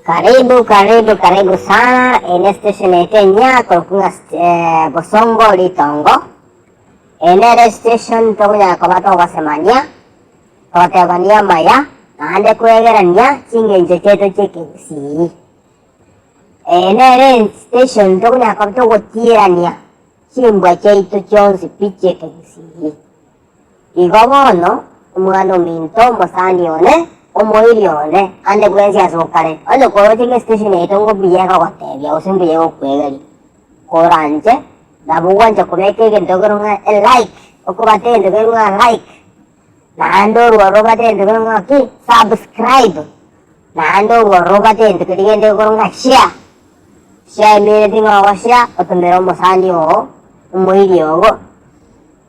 Karibu karibu karibu sana ene station yaito enyia korokwa ng'a eh, Bosongo Ritongo. Eye nere station tokonyara koba togosemania, togotebania amaya, naende kwegerania chingencho chiaito chi'ekegusii. Eye nere station tokonyara koba togotierania chimbwa chiaito chionsi pi chi'ekegusii. Igo bono, omwana ominto, omosani one, omoiri one, ande bwensi ase okare, onye koroche ng'a estation yaito ngo mbuya egogotebia gose mbuya egokwegeria, koranche, nabo ogwancha kobeka egento ekero ng'a elike, okobata egento ekero ng'a like, naende orwo ororo obate egento ekero ng'a ki, subscribe, naende orwo ororo obate egento keria gento ekero ng'a share, share emereti ng'a ogoshare, otomere omosani oo, omoiri ogo.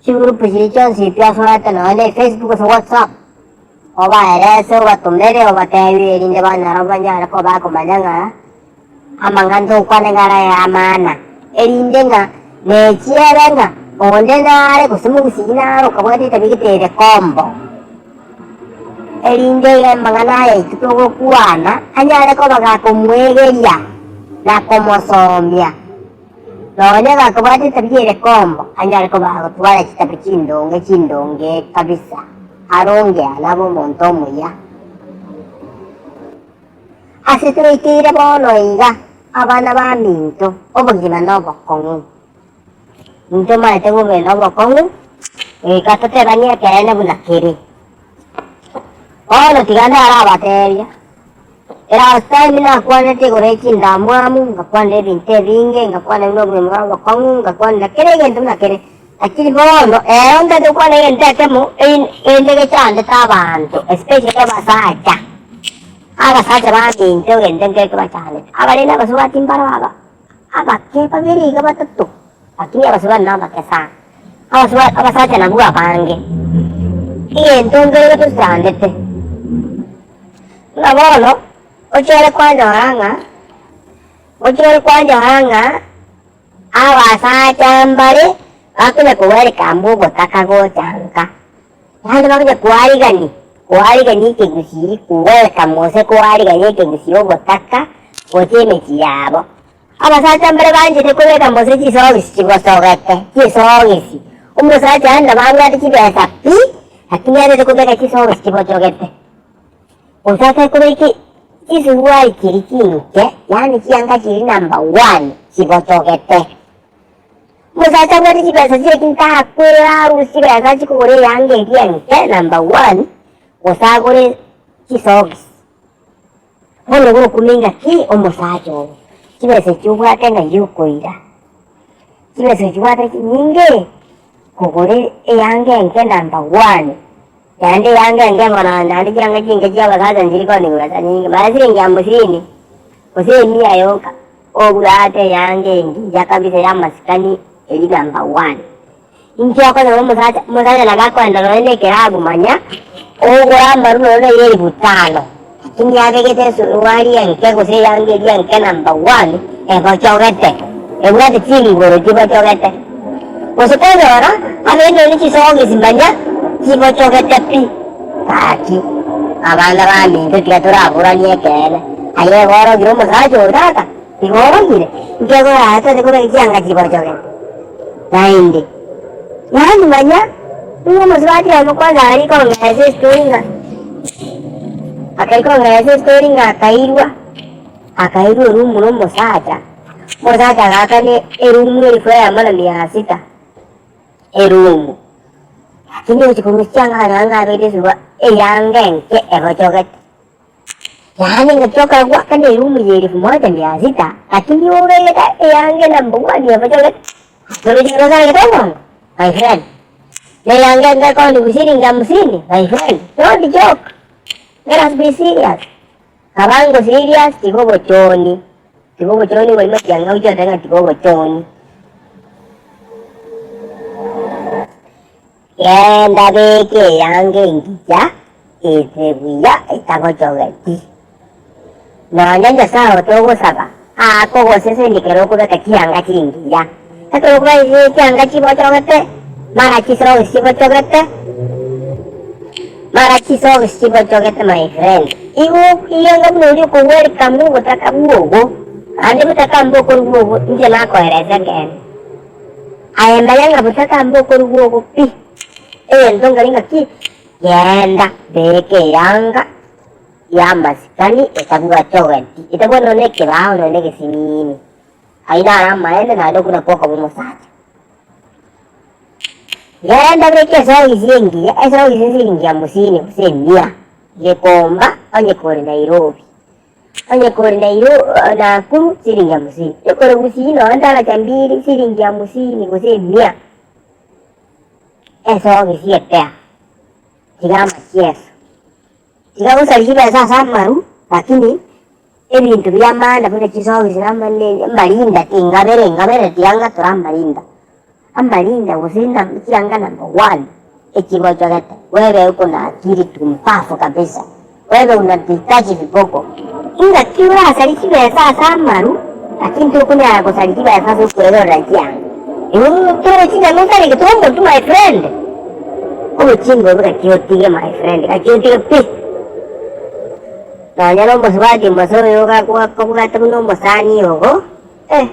Chigroup chiria chionsi pi asoete nonya ne Facebook gose WhatsApp, obaerese obatomere obatebie erinde banyare banyare koba bakomanya ng'a amang'ana togokwana iga are ay'amaana, erinde ng'a nechiere ng'a onde nare gose mogusii nare okabwate etabia gete ere kombo, erinde amang'ana aya aito togokwana anyare koba gakomwegeria na komosomia. Nonya gakobwata etabia ere kombo, anyare koba agotwara chitabi chindonge chindonge kabisa, aronge anabe omonto omuya. Ase twaikeire bono iga, abana baminto, obogima nobokong'u. Ntomaete bobe nobokong'u, goika totebanie ekeene buna kere. Bono tiga ndarabatebia. Last time nakwanete igoro ye chindamwamu, ngakwanera ebinto ebinge, ngakwana buna obogima bware obokong'u, ngakwanera kera egento buna kere. Lakini bono ero ntagete gokwana egento ekemo ende gechandete abanto especially abasacha, abasacha baminto egento nkere kebachandete. Abarende abasubati mbaro aba abake babere iga batato, lakini abasubati nabake sana. Abasubati abasacha nabwo abange. Egento nkere getochandete. Ng'a bono ochore kwanyora ng'a ochore kwanyora ng'a abasacha mbare bakonya kogwereka obotaka gocha nka, naende bakonya koarigani koarigani ekegusii kowelcome gose koarigani ekegusii obotaka gocha emechie yabo. Abasacha mbare banchete kobeka mbose chisogisi chigosogete, chisogisi. Omosacha aye nababwate chibesa pi, lakini arete kobeka chisogisi chigochogete. Gose ase kobeka chisuruari chiria chinke, yaani chianga chiria number one chigochogete. Omosacha abwate chibesa chiria lakini takwera arusie chibesa achie kogora eyanga eria enke number one, gose agore chisogisi. Bono gokumia ngaki omosacha oo, chibesa echio obwate ng'ai okoira? Chibesa echio obwate chinyinge, kogora eyanga enke number one, naende eyanga enke bono naende chianga chinke chia abasacha nchiri koniwa besa nyinge, mara siringi hamsini, gose emia yoka, obwate eyanga engiya kabisa ya amasikani eri number one. Inki okonyora omosacha? Omosacha nabo akoenda nonya na ekerabu manya ogora amaru nonya na elifu tano, lakini abegete esuruari enke gose eyanga eria enke number one ebochogete, ebwate chinguru chibochogete. Gose konyora abegete nonya na chisogisi manya chibochogete pi. Gaki abana baminto tiga toraboranie ekeene, aye igo orogire omosacha oo tata? Igo orogire, nkegora tose kobeka chianga chibochogete. Naende, yaani manya, ng'a omosubati oyomo kwanza arikong'era ase estori ng'a akarikong'era ase estori ng'a akairwa, akairwa erumu na omosacha, omosacha agaakana erumu elifu eyemo na mia sita, erumu. Lakini ogochia korwa chianga akanyora ng'a abeire esurwa eyanga enke ebochogete. Yaani ngaki okare goakana erumu ya elifu moja mia sita, lakini obegete eyange number one ebochogete, toroche orosaragete obongo? My friend, na eyange enga ekoonigwa shilingi hamsini, my friend, don't joke, let us be serious. Kabango serious tiga obochoni, tiga obochoni bori matiang'i agochia goteba ng'a tiga obochoni. Genda beka eyanga engiya ere buya etagochogeti. Nonya Nyasae oo togosaba aakogosesenia ekero okobeka chianga chingiya. Ekero okobeka chianga chibochogete, mara chisogisi chibochogete, mara chisogisi chibochogete my friend. Igo okoiyanga buna oria okogwereka bw'obotaka bw'ogo, naende botaka mbokorugwa obo, inche nakoeresa ekeene. Aye manya ng'a botaka mbokorugwa obo pi, egento nkari ng'aki, genda beka eyanga y'amasikani etabwati ogenti, etabwati nonya nekebao nonya negesinini, ayio naro amaene naende okwo nakwo okoba omosacha. Genda beka esogisi engiya, esogisi siringi hamsini gose emia, Gikomba onye kore Nairobi, onye kore Nairo Nakuru siringi hamsini, onye kore Gusii nonya daraja mbili siringi hamsini gose emia, esogisi epea, tiga amachieso, tiga gosaria chibesa ase amaru lakini ebinto bia maana buna chisogisi na ama amarinda tingabere ngabere tiga ngatore amarinda. Amarinda gose na chianga number one echigochogete wewe uko na akili tumbafu kabisa wewe unatuhitaji viboko ingaki orasarie chibesa ase amaru lakini tokonyara gosaria chibesa ase okwerorera chianga igo tore chinyama osarege tomotu my friend obochinga obo gaki otige my friend gaki otige pi nonya na omosubati omose oyo gakobwate buna omosani ogo Eh,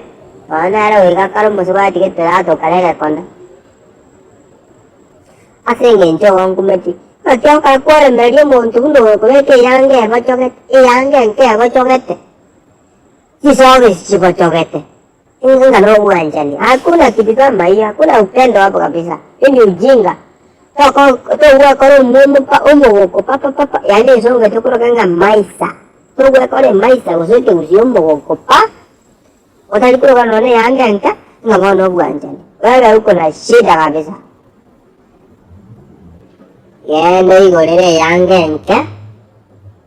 bono nere goika kare omosubati gete atoka negekone. Ase engencho ogonkumeti, naki okare kworemereria omonto buna oyo okobeka eyanga ebochogete, eyanga enke ebochogete, chisogisi chibochogete, ng'a nobwanchani. Hakuna kitu kama hiyo, hakuna upendo hapo kabisa. Hiyo ni ujinga. Toko togwekora omwomo pa omogoko papapapa, yaani ensonga tokoroka ng'a maisa. Togwekora emaisa gose ekegusi y'omogoko pa, otari korokana nonya neyanga enke, ng'a bono obwanchani. Wewe uko na shida kabisa. Genda oigorere eyanga enke,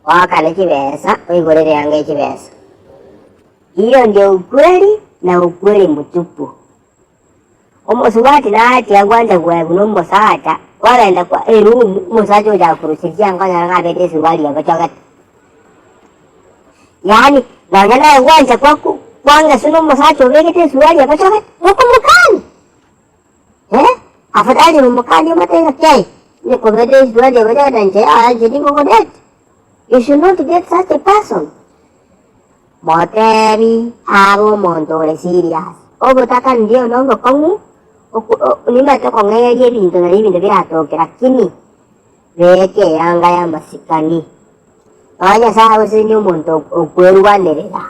oakane chibesa, oigorere eyanga echibesa. Hiyo ndio ukweli na ukweli mtupu. Omosubati nachia gwancha gwaegwa nomosacha, kwagenda kwa eroom, omosacha ocha korusia chianga onyore ng'a abete esuruari ebochogete. Yaani nonya naye gwancha kwaku kwangeswa nomosacha obegete esuruari ebochogete, okomokania eh, afadhali omokanie omotebie ng'a kei, onye kobete esuruari ebochogete inche yaya inche ningogodeti. You should not date such a person. Motebi abe omonto ore serious. Obotaka ndio nobokong'u, nimanyete okong'eyeria ebinto nario ebinto biratoke lakini beka eyanga y'amasikani. Nonya Nyasae agosesenie omonto okwerwanerera.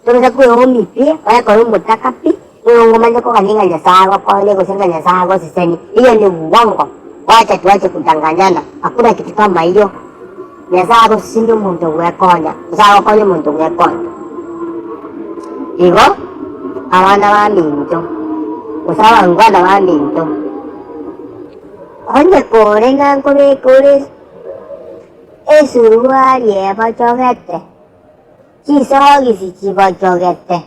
Tobasa kweomia pi, oekore omotaka pi, nigo ngomanya kogania ng'a Nyasae agokonye gose ng'a Nyasae agosesenie. Eyio ni uongo. Wacha tuache kudanganyana, hakuna kitu kama hiyo. Nyasae agosesenie omonto ogwekonya, gose agokonya omonto ogwekonya. Igo, abana baminto, gose abangwana baminto, onye kore ng'a nkobeka ore esuruari ebochogete, chisogisi chibochogete,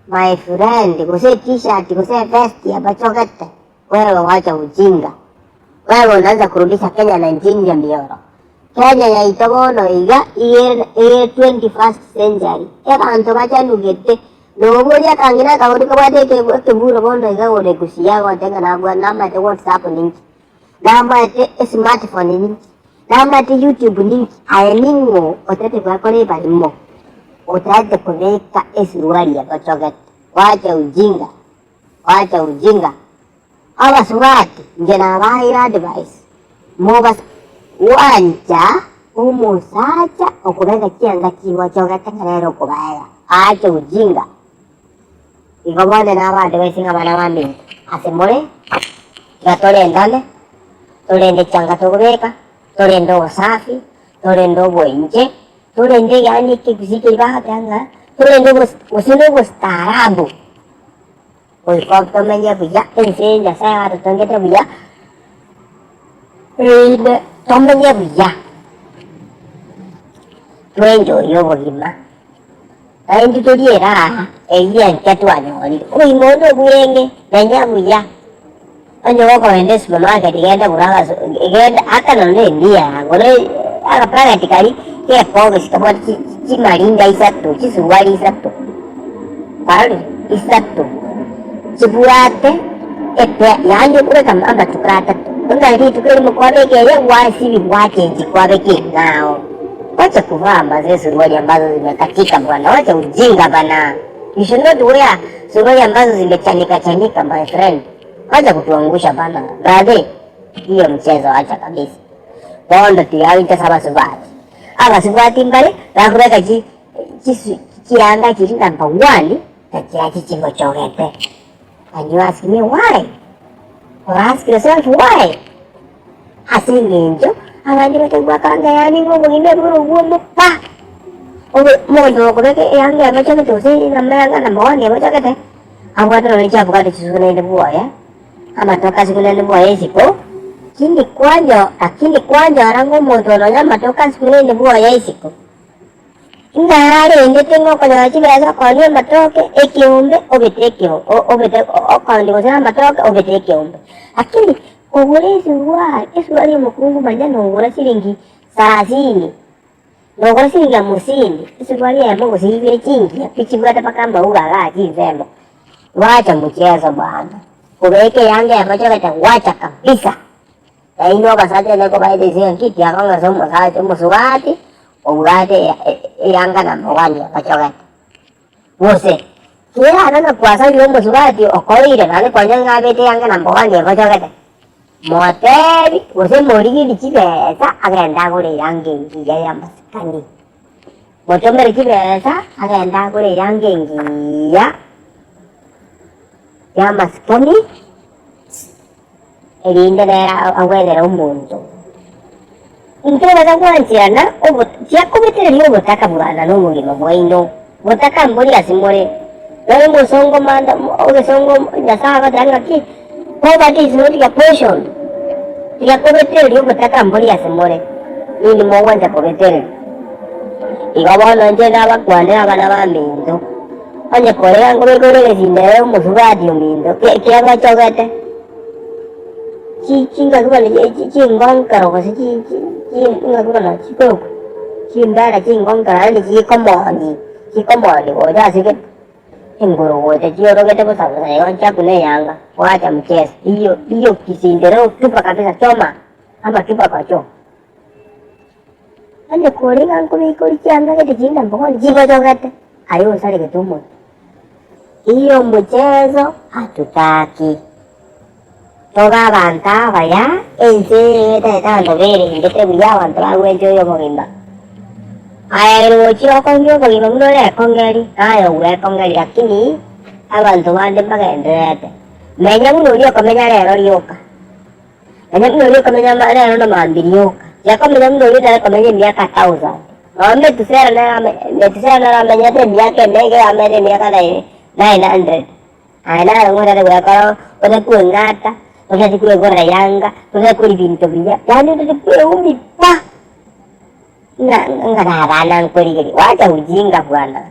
my friend, gose e-t-shirt gose evest ebochogete, Wewe wacha ujinga. Wewe unaanza kurudisha Kenya 19 Nyamioro. Kenya yaito bono iga igere ere 21st century. Abanto bachanugete noboria akang'ina akagori kabwate ekeburo bono iga ore gusii agote ng'a nabwa namaete WhatsApp ninki. Namaete esmartphone ninki. Namaete YouTube ninki. Aye ning'o otete gwakora ebarimo otaete kobeka esuruari ebochogete. Wacha ujinga. Wacha ujinga. Abasubati inche nabaeire advice, mobasa gwancha omosacha okobeka chianga chigochogete ng'a nere okobaega. Aacha ujinga. Igo bono naba advice ng'a abana baminto ase more, tiga torendane, torende chianga tokobeka, torende obosafi, torende oboinche, torende yaani ekegusii keria bagoteba ng'a torende obos gose na obostaarabu. Goika tomenye buya ense eye Nyasae atotongete buya, erinde tomenye buya, twenjoye obogima, naende torie eraha eyio enke twanyorire. Obogima obo nobwenge, menya buya, onye gokogenda esupermarket genda gora agaso genda aka nonye na emia yago gora agapacket karia gekobisi kabwate chi chimarinda isato, chisuruari isato. Kwarorire? Isato chibwate epea, yaani okobeka amatuko atato. Onye rituko erimo kwabeka eria, gwasibia gwachenchia kwabeka eng'ao. Wacha kuvaa mazee suruali ambazo zimekatika bwana, wacha ujinga bana. You should not wear suruali ambazo zimechanika chanika my friend. Wacha kutuangusha bana. Brother, hiyo mchezo acha kabisa. Bono tiga saba subati. Abasubati mbare bakobeka chi chisu chianga chiri number one na chiachi chigochogete. And you ask me why? Or ask yourself why? Ase engencho abande batagwaka ng'a yaani ng'a obogima ebore obwomo pa. Obo omonto okobeka eyanga ebochogete gose enamba eyanga number one ebochogete, abwate nonye chiavocado chisugunaine bwoye, amatoke asugunaine bwoye isiko, kindi kwanyo lakini kwanyora ng'a omonto oyo nonye amatoke asugunaine bwoye isiko. Inarendete ng'a okonyora chibesa okoonia amatoke ekeombe obete ekeo obete okoonia gose amatoke obete ekeombe. Lakini kogora esuruari, esuruari omokungu manya nogora shilingi sarasini, nogora shilingi hamsini, esuruari eyemo gose ibere chingiya pi chibwate mpaka amauga igaa chinsemo. Wacha mchezo bwana, kobeka eyanga ebochogete wacha kabisa. Na inwe abasacha nekobaete inse ng'aki tiakong'esa omosacha omosubati obwate eyanga number one yabachogete. Gose kerabe ng'a kwasarire omosubati okoeire naende kwanyora ng'a abete eyanga number one ebochogete, motebi gose morigerie chibesa agende agore eyanga engiya y'amasikani. Motomere chibesa agende agore eyanga engiya y'amasikani. Erinde nere agwenere omonto. Intobasa gwancherana tiakobetereria obotaka bwana nobogima bwaino, botaka mbori ase more. Nonya omosongo manda ogesongo Nyasae agoteba ng'aki, Poverty is not your portion. Tiakobetereria obotaka mbori ase more, nindi mogwancha kobetereria. Igo bono inche nabakwanera abana baminto, onye korega nkobeka ore egesindero omosubati ominto, kiabachogete. Chingaki bono chingonkero gose chingaki bono chikorokwa chimbera chingonkero yaani chikomoni chikomoni gocha ase gete engoro gocha chiorogete bosa bosa igo chiakuna eyanga wacha mchezo hiyo hiyo kisindero tupa kabisa choma ama tupa kwa choo. Onye kore ng'a nkobeka oria chianga gete chinde mbogoni chigochogete aye osaregete omotwe. Hiyo mchezo hatutaki. Tobe abanto abaya, ense eye etagete abanto berendete buya, abanto bagweche oyo omogima. Aye roche okonge obogima buna orekongeri, naye ogwekongeri, lakini abanto bande mbagendererete. Menya buna oria okomenya rero rioka. Menya buna oria okomenya rero na mambia rioka. Tiga komenya buna oria otare komenya emiaka thousand. Nonya Metusela nere ame Metusela nere amenyete emiaka emenge, amenyete emiaka 900. Aye naro ng'a otari gwekora otari kweng'ata, otari kwegorera yanga, otari koria binto buya, yaani otari kweumia pa! Ng'a ng'a na abana nkorigeria, wacha ujinga bwana.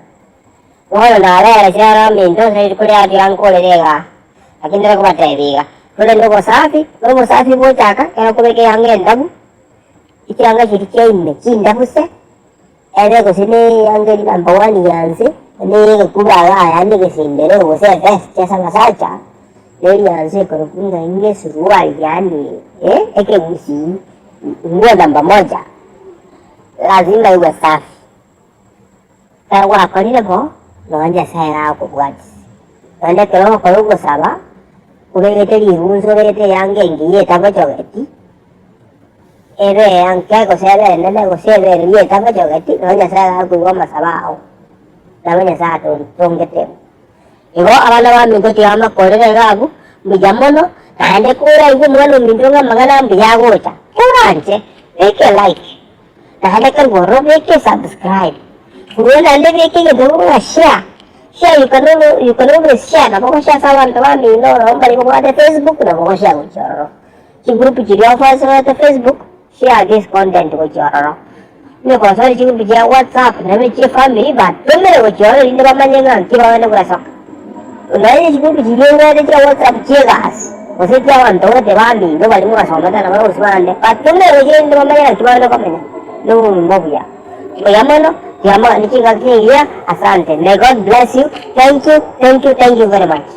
Bono narere chiaro aminto ase rituko riao tiga nkorere igaa, lakini ntari kobatebia iga, torende obosafi, na obosafi bochaka ekero okobeka eyanga endabu, echianga chiria chia ime chindabu se. Ere gose neyanga eri number one ya nse, neye egekuba igaa yaani egesindero gose evest ase abasacha, neri ya nse ekorokwa ng'a inga esuruari yaani ekegusii nguo namba moja, lazima iwe safi. Ekero gwakorire bo, nonya Nyasaye agakobwatisia. Naende ekero ogokora ogosaba, obegete rirunsa obegete eyanga engiya etabochogeti, Ebe enke gose ebe enene gose ebe eria etabochogeti, nabo Nyasae agakoigwa amasabo ao, nabo Nyasae atongete. Igo abana baminto tiga makorere iga abwo, mbuya mono, naende koraigwe omwana ominto ng'a amang'ana mbuya agocha, koranche, beka elike, naende korwa ororo beka esubscribe, korwa naende beka egento buna share, share you can always, you can always share, nabo ogoshare ase abanto bamino, nabo mbari babwate Facebook, nabo ogoshare gochia ororo. Chigroup chiria ofasorete Facebook, share this content gochia ororo. Onye kosore chigroup chia WhatsApp naende chie family batomere gochia ororo erinde bamanye ng'a nki bagende gwesoka. Nonya chigroup chiria obwate chia WhatsApp chia egasi gose chia abanto gete baminto baria mwasomete nabo gose bande, batomere gochia erinde bamanye naki bagende komenya nobogima obuya. Mbuya mono, tiga mogende chingaki chingiya, asante. May God bless you, thank you, thank you, thank you very much.